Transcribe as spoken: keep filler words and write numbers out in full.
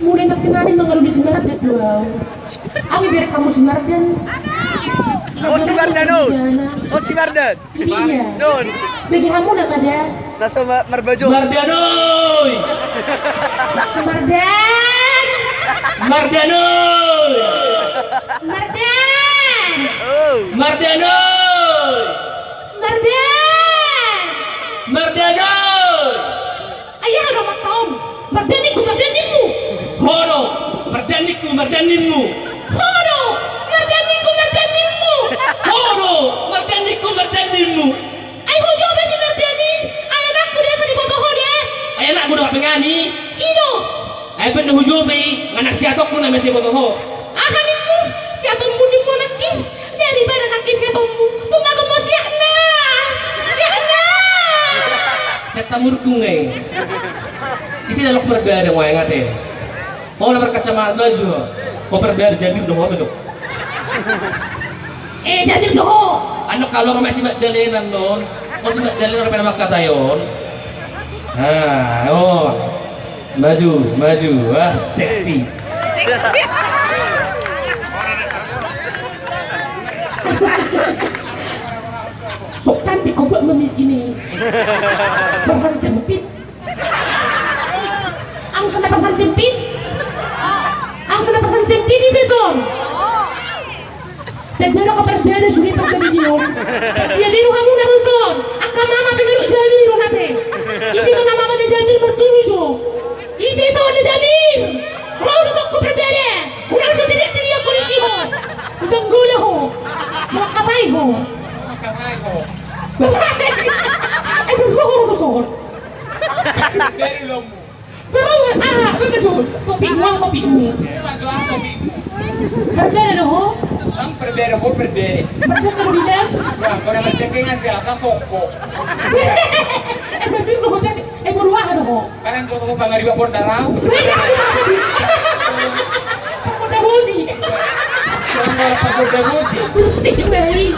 Mulai nangkin nari mangalului si Mardan do au. Au iberek hamu si Mardan. Oh, si Mardan on. Oh, si Mardan. Iya. Don. Bagi hamu nama da. Langsung ma-, marbaju. Mardan oi. Mardan. Mardan oi. Mardan. Oh. Mardan oi. Mardan. Mardan oi. Ai aha do mata on? Mardan ningku, Mardan ningmu. Ho do, Mardan ningku, Mardan ningmu. Ho do, Mardan ningku, Mardan ningmu. Ho do, Mardan ningku, Mardan ningmu. Ai hujou be si Mardan i, ai anakku do asa diboto ho da. Ai anakmu do, Pak Pengani. I do. Ai benda hujou be i, anak si Atomku nama asa diboto ho. Aha ningmu, si Atommu ningmu anakki. Daripada nangkin si Atommu, tung mago mo siakna. Siakna. Siak tamurkung e. Ise na lok marbada, nga ingat e. Ho na markacamata baju. Ho marbada, Jamir do ho, sojok. Eh, Jamir do ho. Annon kalau rumah si Magdalena non. Ho si Magdalena, rumah mangkatai on. Nah, oh. Maju, maju. Wah, seksi. Sok cantik kau buat memiliki nih. Perasaan sempit. Ang sana perasaan sempit. Ang sana perasaan sempit itu, Son. Parbada, parbada sude, parbada ni on. Ia di rohamuna ro son. Angka mama pe ngadok Jamir on ate. Ise son na mama ni Jamir marturu jo. Ise son ni Jamir. Ro tu sokku parbada. Unang so tidak tidak kondisi ho. Unang gula ho. Makatai ho. Eh, berguru ho son. Dari lomu. Bro, ah, betul. Kopi gua, kopi ini. Parbada do ho. Bang, parbada ho, parbada. Parbada ho, parbada. Wah, kau dapat cengkeng hasil apa, soko? Eh, jadi do ho, jadi. Eh, baru aha do ho. Karena kau tahu bang, hari bapak darau. Pakai emosi. Jangan pakai emosi. Bersih, baik.